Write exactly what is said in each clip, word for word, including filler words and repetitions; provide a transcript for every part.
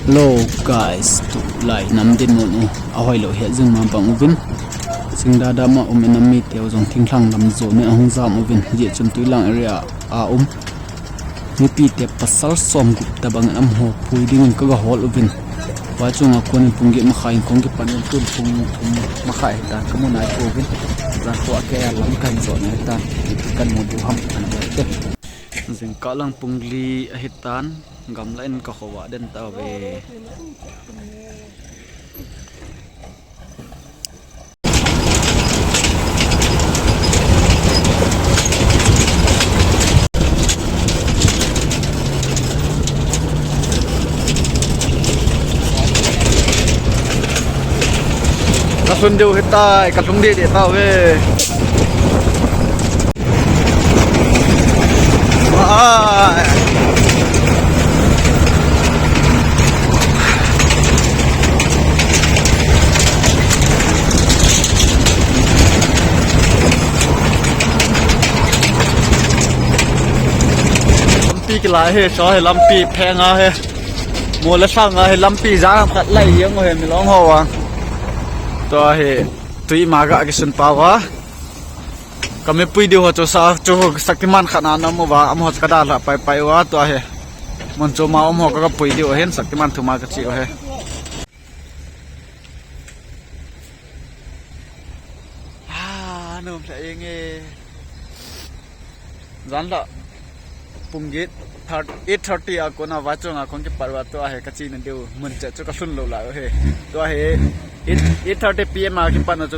Hello guys, tulai nam dinmun u ahoilou hijing ma bang uvin. Singdada ma um inam mite u jong thinglhang lam jonin ahung jam uvin. Hijeh chun Tuilang area a um mipite pasal somgup tabang in amaho pui dingin kaga hol uvin. Vaichunga konin pung get makhai in kong kipan in tun pung thum makhai hitan kamu nai pouvin. Jan kho a kei a lam kahin jot nai tan. Ipi kamu diu ham kahin vet te. Jingkah lang pung li ahitan. Gamla in ka khovah den tauve. Ka lhun diu hitai, ka lhung deh deh tauve. Lampi kila hi, cho hi lampi phenga hi. Mol le sang a hi lampi jang khat lai jeng u hi milong ho a. Tua hi tui ma ga kisun pau a. Ka mipui diu ho chu sa chu Shaktiman khat na na mu va, amaho chu ka dalha pai pai uva tua hi. Mun chu ma um ho ka, ka pui diu ahin Shaktiman thuma ka che u hi. Ah, nom lha eng e. Jan la pung get thir-, eight thirty a kona vaichunga kong kipat uva tua hi ka chena diu mun che chu ka lhun lou lai u hi. Tua hi eight, eight thirty P M a kipat na chu.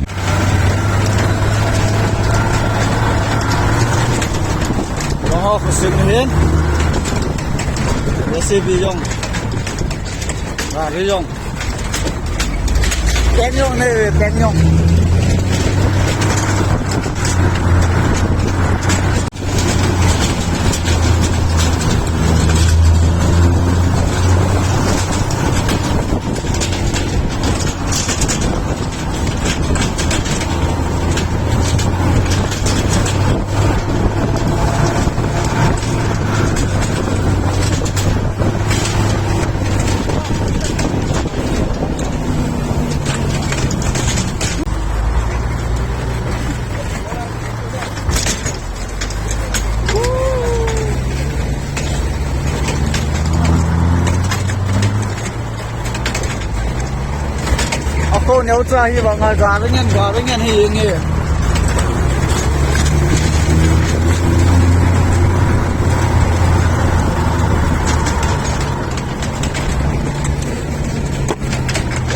Tua ho khusim hin. J C B jong. Gari jong. Peng jong nei, peng jong. A kho neo cha hi vang a, ga ring en, ga ring en hi nge.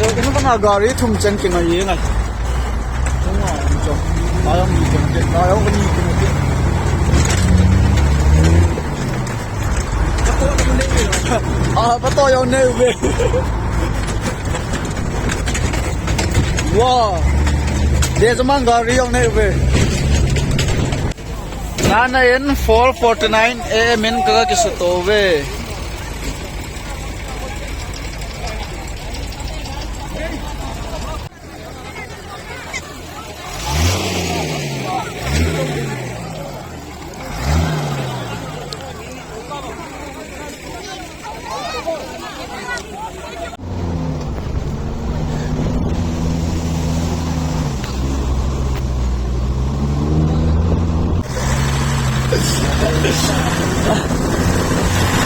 Eh, ina kana gari thum cheng kingai ngai. Thum a, chong. Ayong ni cheng ke, ayong ni cheng ke. Ah, pato jong nei uve. Wow. Dia zaman gari jong nei uve. Nana in four forty-nine A M in ka kisuto uve.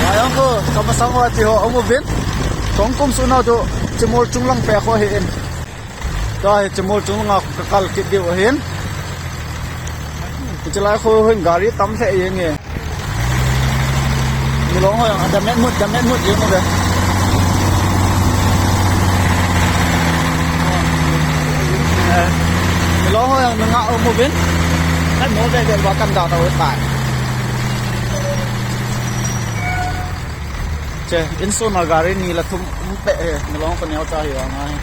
Ayang ko, kamasang ho ati ho, umuvin. Kong kum suna tu, chimol chunglang pe ho hi in. Tua hi chimol chunga ka kal kit diu ahin. Hiche lai kho hin gari tam lheh jeng e. Milong ho jong, damet mut, damet mut jeng uve. Eh, milong ho jong nunga umuvin. Kan mo ve ve va kan da ta uve tai. Che, insung a gari ni la thum um pe he, milong ko neo cha hi vang a hi.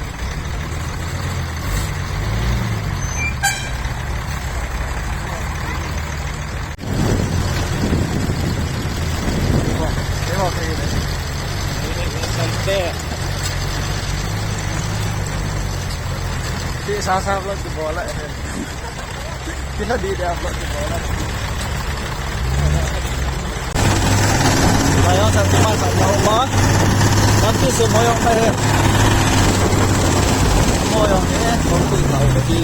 Ti sa sa vlog kibola he. Kila di dia vlog kibola. Ayang sa timan sa neo ma. Kan Ese moyong pa he. Moyong he, kong kui kau ka ki.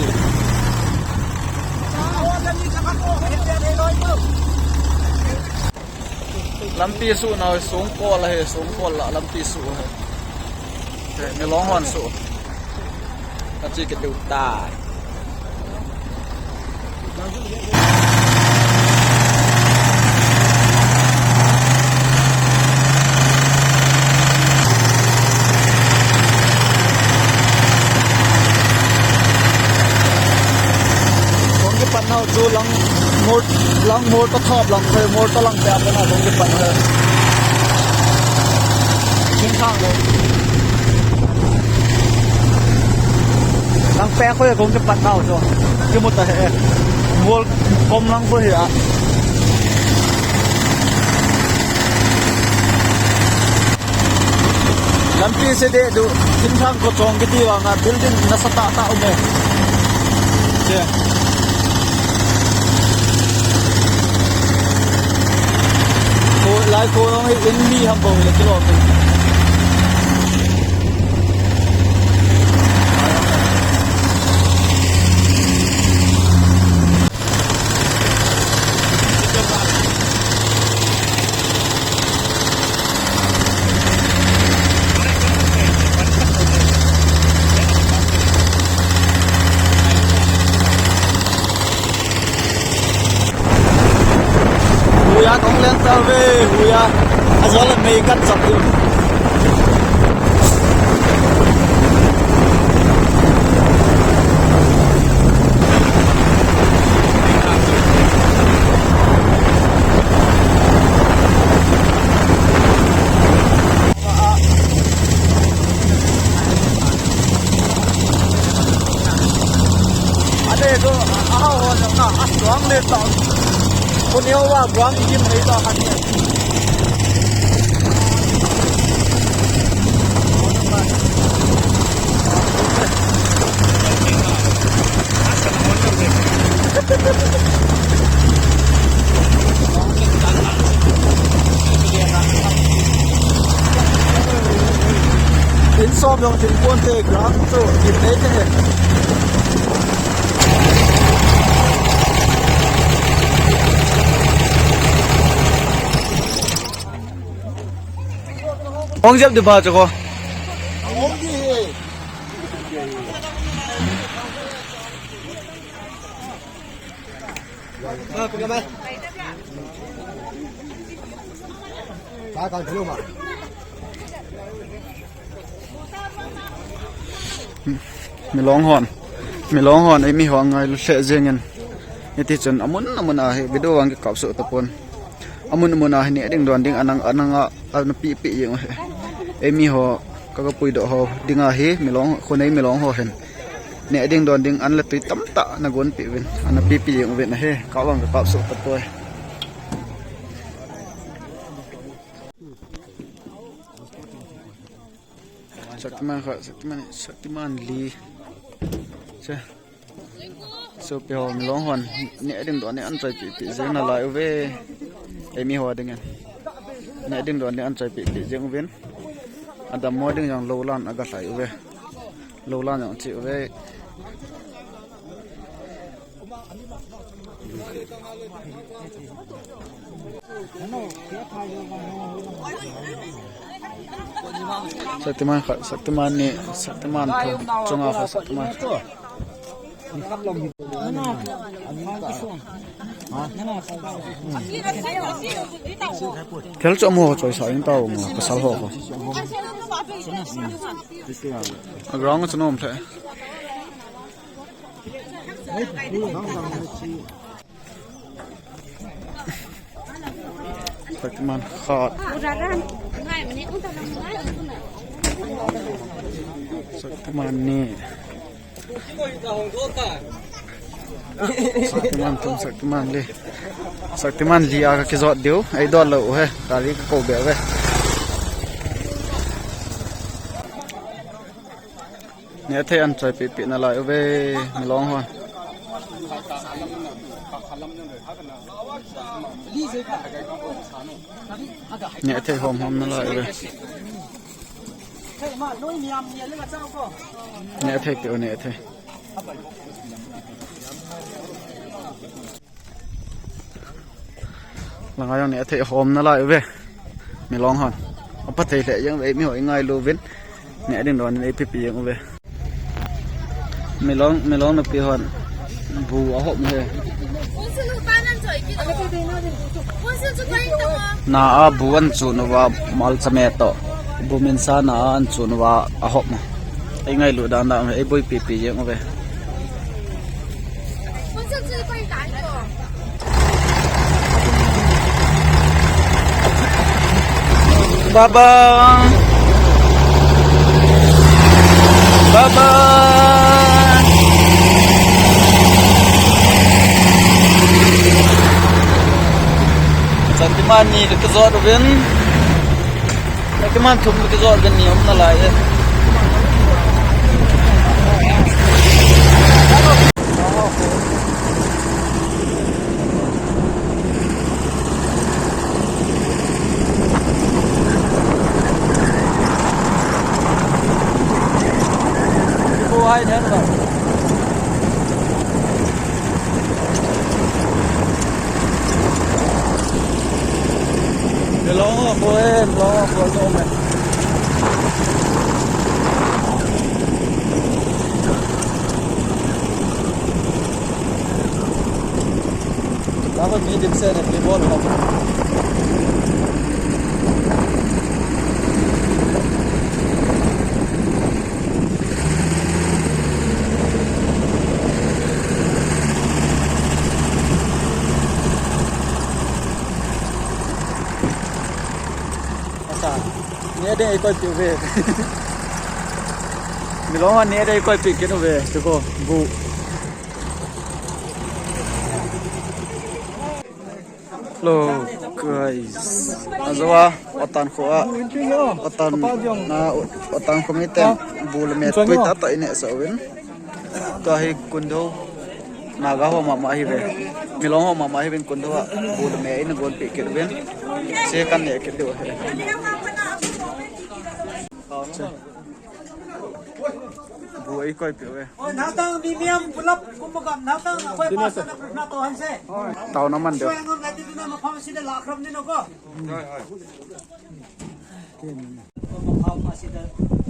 Lampi su na sung kol he, sung kol la lampi su he. He, Milong hon su. Ka chi ke tu ta. Kong kipat nau chu lang mol, lang mol ka thop lang thoi mol ka lang pe apa na kong kipat nau. King thang lo. Lang pe khoi kong kipat nau chu. Kimu ta he. Mol kom lang khoi a. Lampi se de du, Thinglhang ko chong kiti vang a building nasa tah tah um e. Che. Ko lai ko long hi in mi ham bol le kilo. Huya kong leng ta ve, huya. Ajo le mei kan chak tu. Ade ko, aha ho jong na, a suang le ta. Ko neo wa guang i kim hei ta han ne. In som jong thil ponte, ground chu thil nei te. Hong jep di ba chu ko. Milong hon, Milong hon, eimi ho ngailu lheh jeng in. Hiti chun amun amun a hi video vang kikap soh tapon. Amun amun a hi neh ding don ding anang, anang a, ana pipi jeng u hi. Eimi ho ka, ka puidoh ho ding ahi, Milong, khonei Milong ho hin. Neh ding don ding an le tui tamtah na gonpi uvin, ana pipi jeng uvin ahi, kap vang kikap soh tapoi. Shaktiman khat, Shaktiman, Shaktiman li. Che. Sopi ho Milong hon, neh ding don ding an choi pipi jeng nalai uve. Eimi ho dingin. Neh ding don ding an choi pipi jeng uvin. Adammo ding jong lou lan aga lhai uve. Lou lan jong che uve. Shaktiman khat, Shaktiman ni, Shaktiman thum, chunga khat Shaktiman. Thil chu amu ho choi sa ing tao mo, pasal ho ko. A ground chu nom the. Shaktiman khat. Shaktiman ni. Shaktiman thum, Shaktiman li. Shaktiman li a ka kijot diu. Ei dot lou u he. Gari ka kou be ve. Neh thei an choi pipi nalai uve, Milong hon. Neh thei hom hom nalai uve. Ne thei pe, ne thei. Langa jong ne thei hom nalai uve. Milong hon. Apa thei le jeng ve mi hoi ngai luvin. Ne ding don ne pipi jeng uve. Milong, Milong nupi hon bu ahom he. Na a bu an chu nova malcha me to. Bu min sa na a an chu nova ahom. Ei ngailu dan dan, ei boipi pi jeng uve. Baba. Baba. Santiman ni ka jot uvin. Santiman thum ka jot uvin ni um nalai e. Milong a ko e, Milong a ko e. Dapat medium se ne, ball ko. Asa, ne ding ei koi piu ve. Milong a ne ding ei koi piu kit uve, tu ko, bu. Hello, guys. Ajo a, Otan kho a. Otan na, Otan kho mi ten bu le me pui ta ta ine sa uvin. Tua hi Kundo. Naga ho mama hi ve. Milong ho mama hi ven Kundo a. Bu le me ina gon pe kit uvin. Se kan ne kit diu he. Bu ei koi pe ve. Oi, nahtang mi miam pulap kumagam, nahtang akhoi pastor na prarthana to hanse. Tao na man deu. Soi ngam lai ti na mafam sida lakram ni no ko. Mafam sida,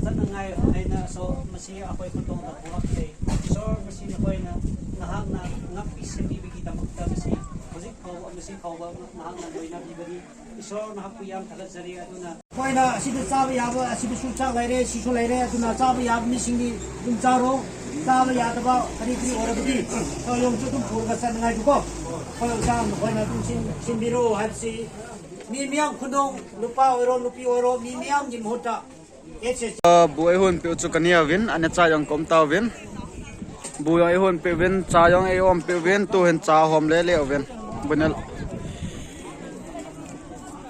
sat na ngai, ai na so, masi akhoi khutong da buak sei. So, masi na khoi na, nahak na, ngap pi se mi bigi tamak ta masi. Hojik khau, masi khau ba, nahak na loi na bi bani. Isor nahak pu yam thagat jari aduna. Koina asida chaba yaba, asida sucha laire, sisu laire, aduna chaba yaba mi singni dum charo, chaba yadaba, kari kari ora budi. To yong chu dum phur ga san ngai duko. Koina sam, koina dum sin, sin biro, hapsi. Mi miam khunong, nupa oiro, nupi oiro, mi miam gim hota. Ah, bu ei hon pe u chu kani a vin, ana cha jong kom ta vin. Bu jong ei hon pe vin, cha jong ei om pe vin, tu hin cha hom le le vin. Bu nel.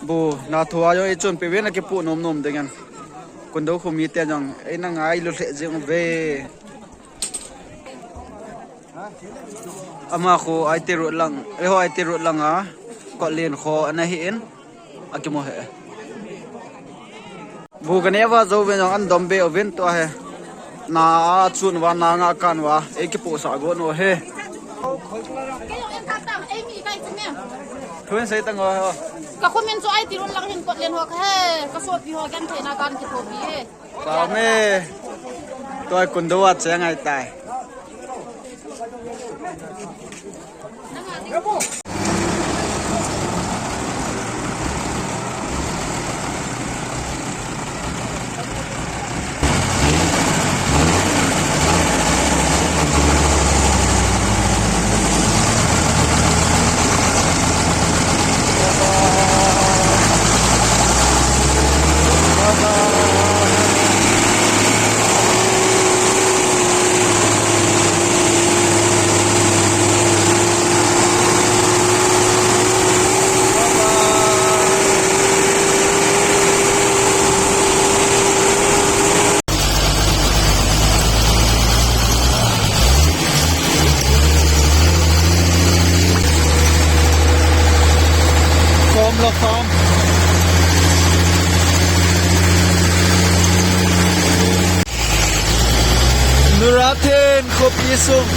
Bu na thua jong ei chun pe vin, akipu nom nom ding an. Kundo khu mi te jong, ei na ngai lu le jing ve. Ama khu I T road lang, eiho I T road lang a, Kotlen kho ana hi in, akimu he. Bu kane va jo ven jong an dom be uvin tua he. Na a chun va na nga kan va, ei kipu sa go no he. Thuin sei tang ho. Ka comment chu I T road lang hin Kotlen ho ka he, ka sopi ho kan the na kan kithopi he. Tame. Tua Kundo a che ngai tai. Pathen khopi sung.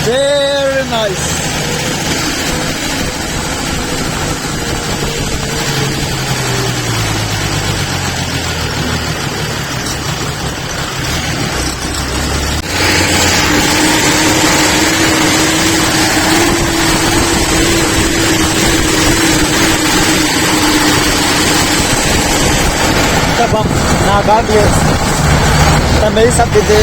Very nice. Tabam, Naga Hills. Tamei sap dide.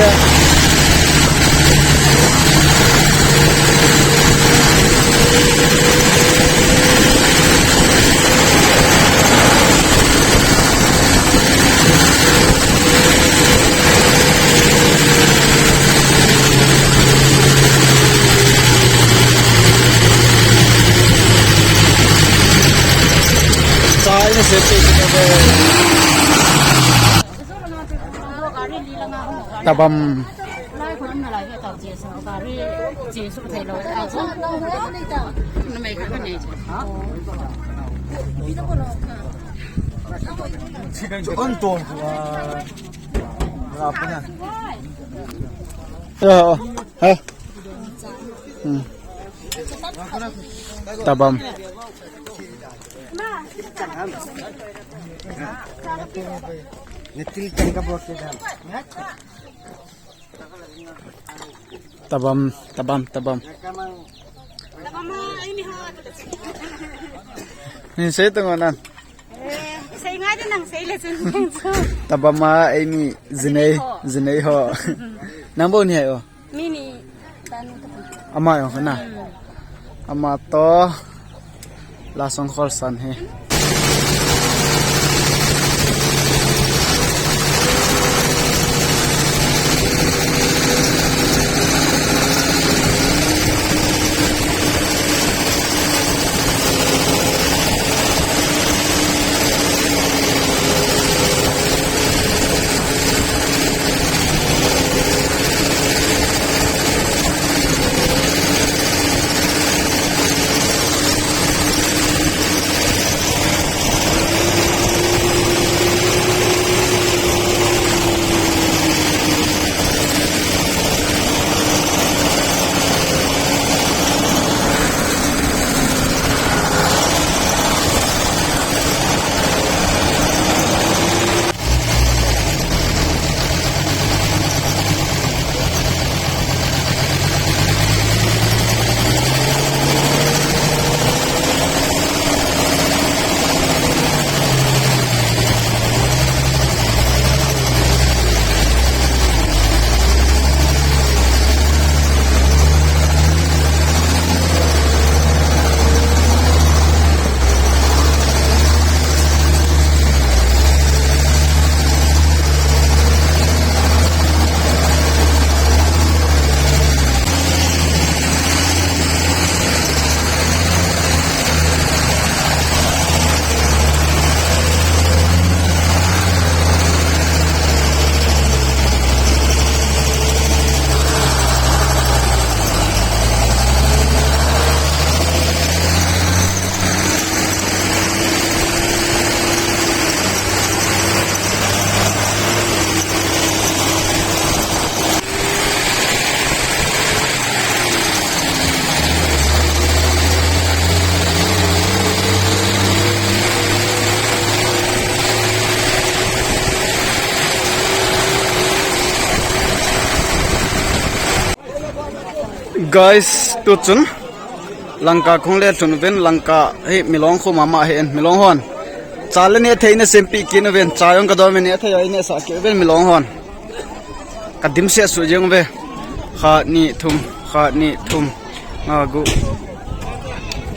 Chai na se se se. Tabam. Chu on to. Ah, apa na? Ya, oh. Ha? Hmm. Tabam. Tabam, tabam, tabam. Ni sei tu ngonan. Eh, sei ngai de nang sei le chun. Tabam a, eimi jinei, jinei ho. Nang bou ni hai o. Mi ni tanu tu. Ama jong kana. Hmm. Ama to la song khol san he. Guys, tu chun Lanka kong le lhun uvin, Lanka hi milong khu mama hi en, milong hon. Cha le neh thei na sempeh kit uvin, cha jong ka don uvin, neh thei jong neh sah kit uvin milong hon. Ka dimset suh jeng uve. Khat, ni, thum, Khat, ni, thum, nga, gup.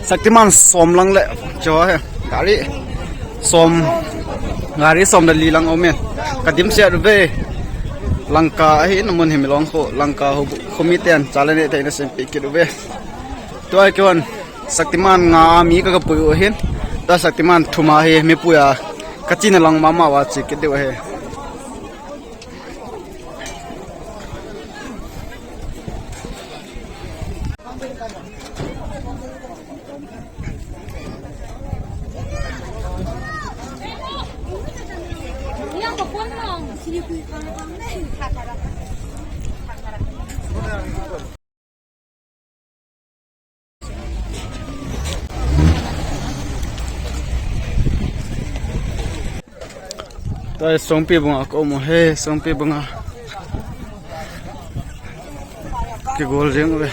Shaktiman som lang le cho he. Gari som, gari som le li lang um e. Ka dimset uve. Lanka ahi na mun hi Milong kho. Lanka ho, khomi ten chale ne te na sem pi kit uve. Tua kihon Shaktiman nga mi ka ka pui u hin. Tua Shaktiman thum ahi mi pui a. Ka china lang mama wa chi kit diu ahi. Tua Songpi bung a ka um u he, Songpi bung a. Kigol jeng uve.